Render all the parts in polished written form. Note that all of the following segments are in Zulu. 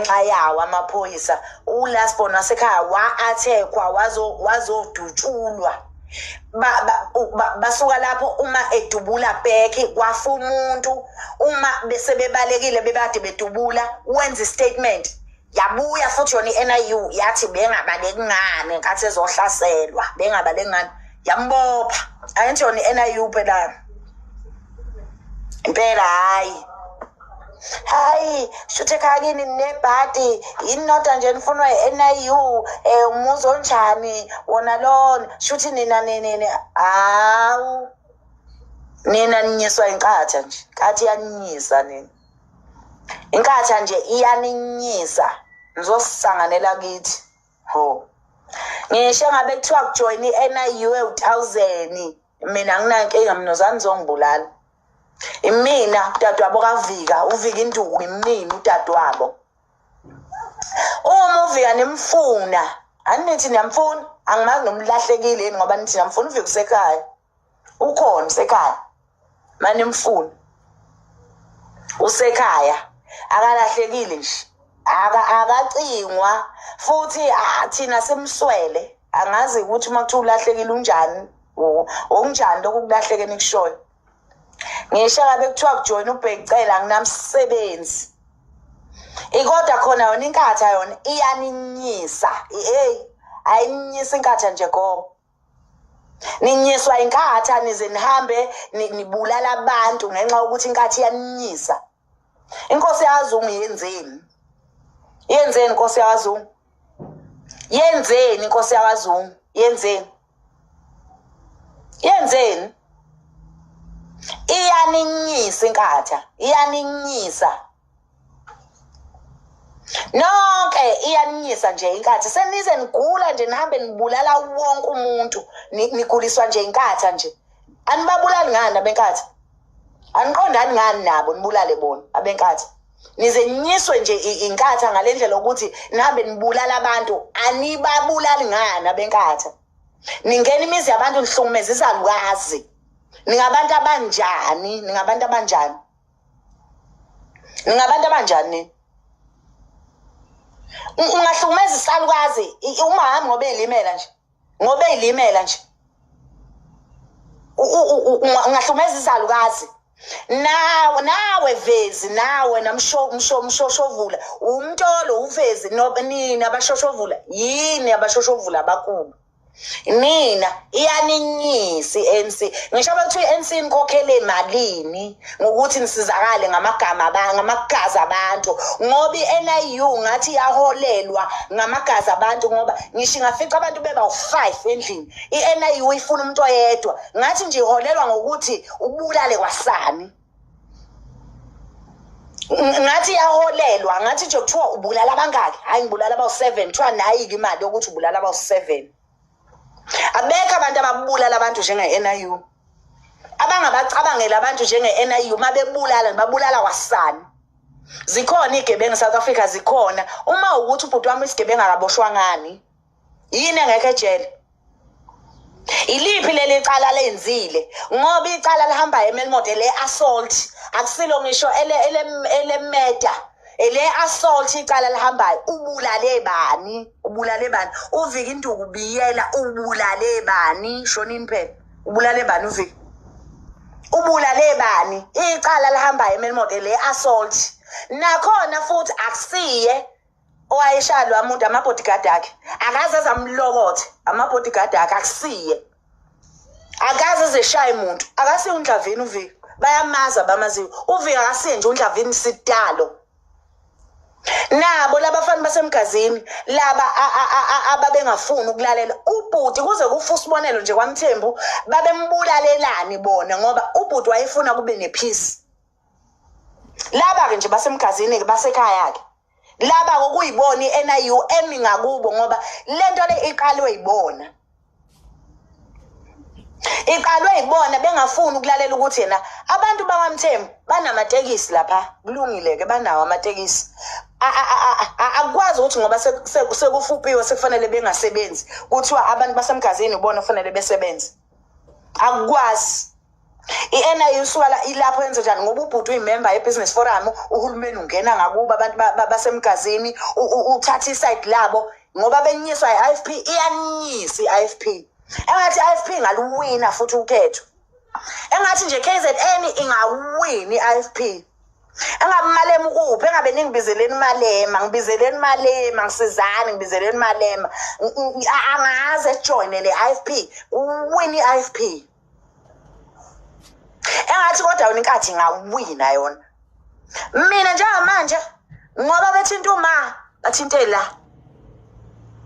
Ngenxa yawo amaphoyisa uLasbon wasekhaya wa-athekwa wazodutshulwa basuka lapho uma edubula back kwafa umuntu uma bese bebalekile bebade bedubula wenza istatement yabuya futhi yona i-NIU yathi bengabaleki ngani ngenkathi ezohlaselwa bengabaleki ngani yambopha angithi yona i-NIU phela impela hhayi hayi shuthe ekhaya kini ninebhadi yini nodwa nje nifunwa i-NIU um umuzi onjani wona lona shuthi nina ninini hawu nina ninyiswa inkatha nje nkathi iyaninyisa nina inkatha nje iyaninyisa nizosisanganela kithi ho ngisho ngabe kuthiwa kujoyina i-NIU ewu-thousand mina anginankinga mina uzani zongibulala imina udadewabo kavika uvika induku imina udadewabo uma uvika nimfuna anithi niyamfuna angimazi nomlahlekile yini ngoba nithi niyamfuna uvika usekhaya ukhona usekhaya manimfuna usekhaya akalahlekile nje akacingwa futhi thina simswele angazi ukuthi uma kuthiwa ulahlekile unjani okunjani lokhu kulahleke nikushoyo ngisho ngabe kuthiwa kujoyina ubhekicela nginamsebenzi ikodwa khona yona inkatha yona iyaninyisa hey ayinyisa inkatha nje go ninyiswa inkatha nize nihambe nibulala abantu ngenxa yokuthi inkatha iyaninyisa inkosi yaZungu yenzeni yenzeni inkosi yaZungu yenzeni inkosi yakwaZungu yenzeni yenzeni iyaninyisa inkatha iyaninyisa nonke iyaninyisa nje inkatha senize nigula nje nihambe nibulala wonke umuntu niguliswa nje inkatha nje anibabulali ngani abenkatha aniqondani ngani nabo nibulale bona abenkatha nize ninyiswe nje inkatha ngale ndlela yokuthi nihambe nibulala abantu anibabulali ngani abenkatha ningena imizi yabantu nihlukumeza izalukazi ningabantu abanjani ningabantu abanjani ningabantu abanjani nini ungahlukumeza isalukazi umahami ngoba elimela nje ngoba eyilimela nje ungahlukumeza izalukazi nawe nawe vezi nawe namshoshovula umntolo uvezi nina abashoshovula yini abashoshovula abakhulu nina iyaninyisa i-ANC ngisho bekuthiwa i-ANC nikhokhele malini ngokuthi nisizakale ngamagama ngamagazi abantu ngoba i-NIU ngathi iyaholelwa ngamagazi abantu ngoba ngisho ingafica abantu beba u-five endlini i-NIU ifuna umuntu oyedwa ngathi nje iholelwa ngokuthi ubulale kwasani ngathi iyaholelwa ngathi nje kuthiwa ubulala abangaki hhayi ngibulala abawu-seven kuthiwa nayi-ke imali yokuthi ubulala abawu-seven abekho abantu ababulala abantu njenge-NIU abangabacabangela abantu njenge-NIU uma bebulala babulala kwasani zikhona iy'gebengu South Africa zikhona uma ukuthi ubhuti wami isigebengu akaboshwa ngani yini engekho ejele iliphi leli cala lenzile ngoba icala lihambayo emelmode le assault akusilo ngisho ele ele elemeda ele assault icala lihambayo ubulale bani ubulale bani uvika induku biyela ubulale bani shonini phela ubulale bani uvika ubulale bani icala lihambayo emelmode le assault nakhona futhi akusiye owayeshaya lowa muntu ama-bodyguard akhe akaze azamlokothe ama-bodyguard akhe akusiye akaze ezeshaye muntu akasiye undlavini uvika bayamazi abamaziyo uvika akasiye nje undlavini sidalo nabo labafana basemgazini laba ababengafuni ukulalela ubhuti kuze kufa usibonelo nje kwamthembu babembulalelani bona ngoba ubhuti wayefuna kube nepeace laba-ke nje basemgazini-ke basekhaya-ke laba okuyibona i-NIU emi ngakubo ngoba lento le iqalwe yibona iqalwe yibona bengafuni ukulalela ukuthi yena abantu bakwaMthembu banamatekisi lapha kulungile ke banawo amatekisi akukwazi ukuthi ngoba sekufupiwe sekufanele bengasebenzi kuthiwa abantu basemgazini ubona kufanele besebenze akukwazi I-NIU isuka la ilapho yenze njani ngoba ubhuti uyimember ye-business forum, uhulumeni ungena ngakubo abantu basemgazini, uthatha iside labo ngoba benyiswa i-IFP, iyanyisa i-IFP. Engathi i-IFP ingaluwina futhi ukhetho. Engathi nje KZN ingawini i-IFP. Engabe Malema ukuphi? Engabe ningibizeleni Malema, ngibizeleni Malema, ngisizani, ngibizeleni Malema. Angaze ejoyine le IFP, uwine i-IFP. Engathi kodwa yona inkathi ingawina yona. Mina njengamanje ngoba bethinta uma, bathinte la.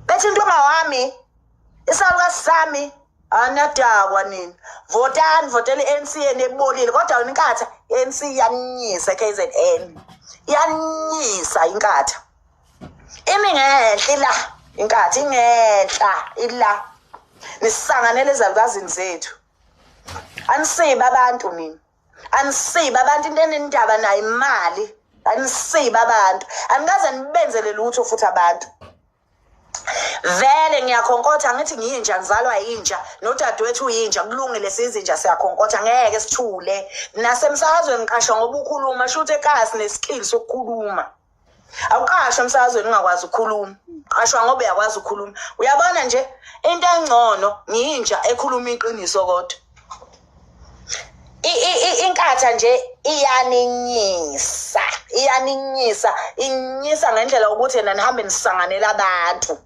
Bethinta uma wami, isalukazi sami, anadakwa nini. Votani, votela i-ANC enebolile, kodwa yona inkatha i-ANC iyanyisa KZN. Iyanyisa inkatha. Imi ngenhla ila, inkatha ingenhla ila. Nisanganele ezalukazini zethu. Anisiba abantu nina. Anisiba abantu, into enendaba nayo imali. Anisiba abantu. Anikaze nibenzele lutho futhi abantu. Vele ngiyakhonkotha ngithi ngiyinja, ngizalwa yinja, nodadewethu uyinja, kulungile siyizinja siyakhonkotha, ngeke sithule. Nasemsakazweni ngiqashwa ngoba ukhuluma, shuthi ekhaya sineskill sokukhuluma. Awuqashwa emsakazweni ungakwazi ukukhuluma, qashwa ngoba uyakwazi ukukhuluma. Uyabona nje into engcono ngiyinja ekhuluma iqiniso kodwa. Inkatha nje iyaninyisa, iyaninyisa, inyisa ngendlela ukuthi yena nihambe nisanganela abantu.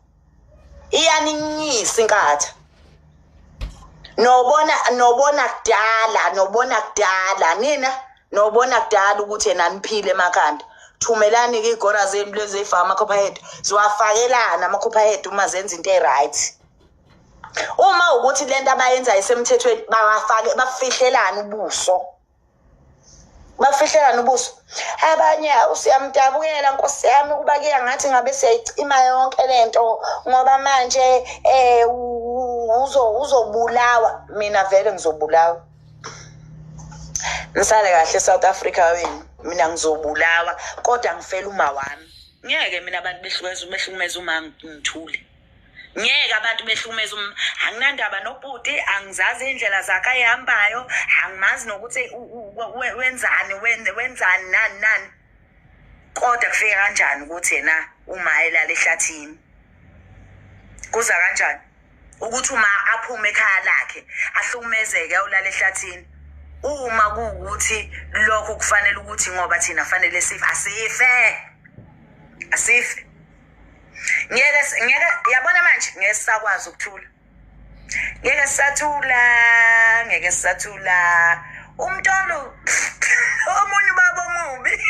Iyaninyisa inkatha. Nobona, nobona kudala, nobona kudala nina, nobona kudala ukuthi yena niphile emakhanda. Thumelani ke igora zenu lezi ezifaka ama-copperhead, ziwafakelana ama-copperhead uma zenza into e-right. Uma ukuthi lento abayenzayo isemthethweni, bawafake, bafihlelane ubuso. Bafihlelane ubuso. Abanye usiyamdabukela Nkosi yami ukuba kuya ngathi ngabe siyayicima yonke lento ngoba manje uzobulawa. Mina vele ngizobulawa. Nisale kahle South Africa wenu. Mina ngizobulawa kodwa ngifela uma wami. Ngeke mina abantu behlukumeza uma ngithule. Ngeke abantu behlukumeza uma, anginandaba nobhuti, angizazi indlela zakhe ayihambayo, angimazi nokuthi wenzani, wenzani nani nani. Kodwa kufika kanjani ukuthi yena uma elala ehlathini? Kuza kanjani ukuthi uma aphume ekhaya lakhe ahlukumezeke ayolala ehlathini? Uma kuwukuthi lokho kufanele ukuthi ngoba thina fanele sife, asife. Asife. Ngeke, ngeke, yabona manje ngeke sisakwazi ukuthula. Ngeke sisathula, ngeke sisathula. Umntolo omunye ubaba omubi.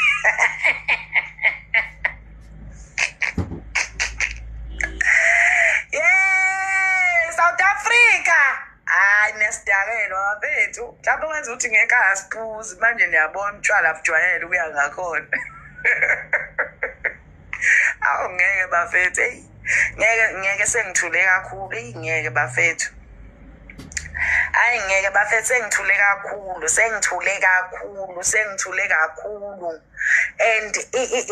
Yeah, South Africa. Hayi nesidakelwa bafethu. Mhlawumbe wenza ukuthi ngeke asiphuzi manje, niyabona utshwala bujwayele ukuya ngakhona. Awu ngeke bafethu, hey. Ngeke, ngeke sengithule kakhulu, hey ngeke bafethu. Hayi ngeke bafethu, sengithule kakhulu, sengithule kakhulu, sengithule kakhulu. And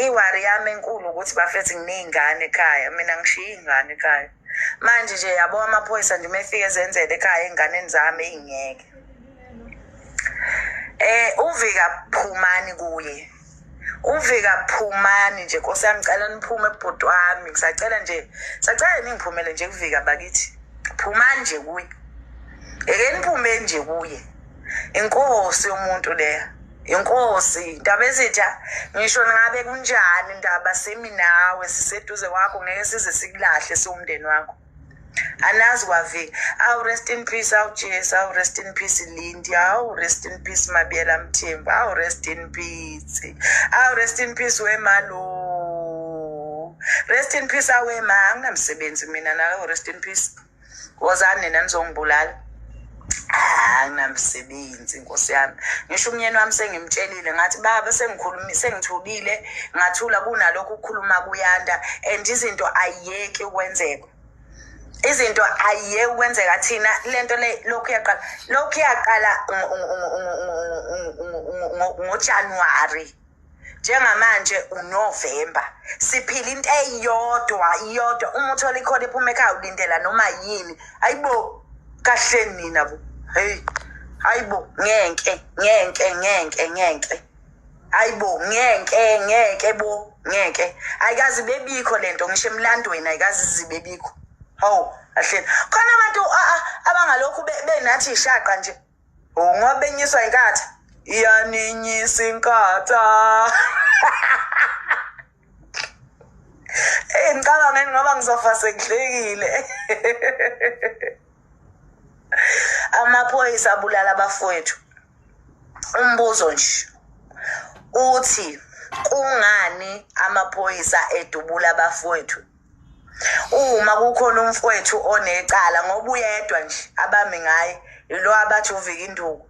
iwari yami enkulu ukuthi bafethu nginey'ngane ekhaya, mina ngishiya iy'ngane ekhaya. Manje nje yabo amaphoyisa nje mefike ezenzele ekhaya ey'nganeni zami, eyi ngeke. Uvika phumani kuye. Uvika phumani nje Nkosi yami, ngicela niphume bhuti wami, ngisacela nje, sacela ningiphumele nje kuvika bakithi. Phumani nje kuye. Eke niphume nje kuye. Inkosi yomuntu leya. Inkosi, indaba ezitha ngisho ngabe kunjani indaba simi nawe siseduze kwakho, ngeke size sikulahle siwumndeni wakho. Anazi kwavika. Awu rest in peace, awu Jesu, awu rest in peace Lindi, awu rest in peace Mabiyela Mthembu, awu rest in peace. Awu rest in peace wemalo. Rest in peace awema, anginamsebenzi mina nawe, rest in peace. Wozani nina nizongibulala. Anginamsebenzi Nkosi yami. Ngisho umnyeni wami sengimtshelile ngathi baba sengikhulumi, sengithubile ngathula kunalokhu ukukhuluma kuyanda and izinto ayiyeki ukwenzeka. Izinto ayiyeki ukwenzeka thina lento le lokhu yaqala, lokhu yaqala ngoJanuary. Njengamanje uNovember. Siphila into eyodwa, iyodwa. Uma uthola ikhona ephuma ekhaya ulindela noma yini. Ayibo, kahle nina bo. Hey. Hayibo, ngeke ngeke ngeke ngeke. Hayibo, ngeke ngeke bo, ngeke. Ayikazi bebikho lento ngisho emlandweni, ayikazi zibebikho. Hawu, ahleni. Khona abantu abangalokhu benathi ishaqa nje. Ngoba benyiswa inkatha. Iyaninyisa inkatha. Ngicabangeni ngoba ngizofa sengihlekile. Amaphoyisa abulala abafowethu. Umbuzo nje uthi kungani amaphoyisa edubula abafowethu? Uma kukhona umfowethu onecala ngoba uyedwa nje abami ngaye, yilo abathi uvika induku.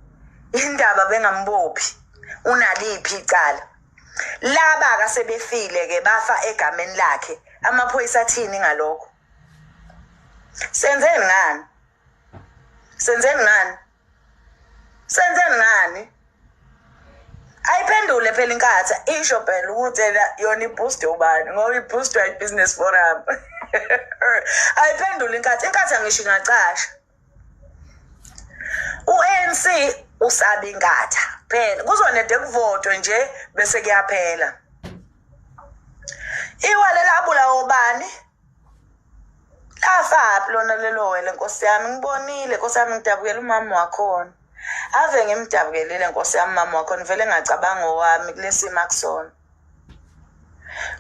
Indaba bengambophi, unaliphi icala? Laba kasebefile ke bafa egameni lakhe. Amaphoyisa athini ngalokho? Senzeni ngani? Senzeni ngani? Senzeni ngani? Ayiphendule phela inkatha, isho phela ukuthi yona iboost ubani ngoba iboost white business forum. Ayiphendule inkatha, inkatha ngisho ingacasha. U-ANC usaba inkatha phela, kuzonede kuvotwe nje bese kuyaphela. Iwale labulawa ubani? Lafaphi lona lelo wele nkosi yami? Ngibonile nkosi yami, ngidabukela umama wakhona. Ave ngimdabukelile nkosi yami mama wakhona, vele ngacabanga owami kulesimo akusona.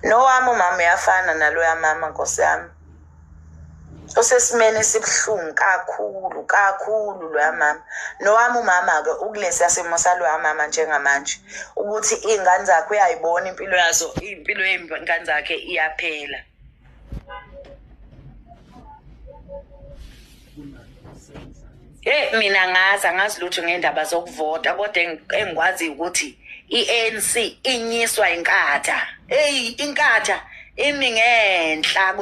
Nowami umama uyafana naloya mama nkosi yami. Usesimeni esibuhlungu kakhulu kakhulu loya mama. Nowami umama-ke ukulesiya simo saloya mama njengamanje, ukuthi iy'ngane zakhe uyayibona impilo yazo, impilo yey'ngane zakhe iyaphela. Hey, mina ngazi angazi lutho ngendaba zokuvota, kodwa engikwaziyo ukuthi i-ANC inyiswa inkatha. Hey, inkatha imi ngenhla.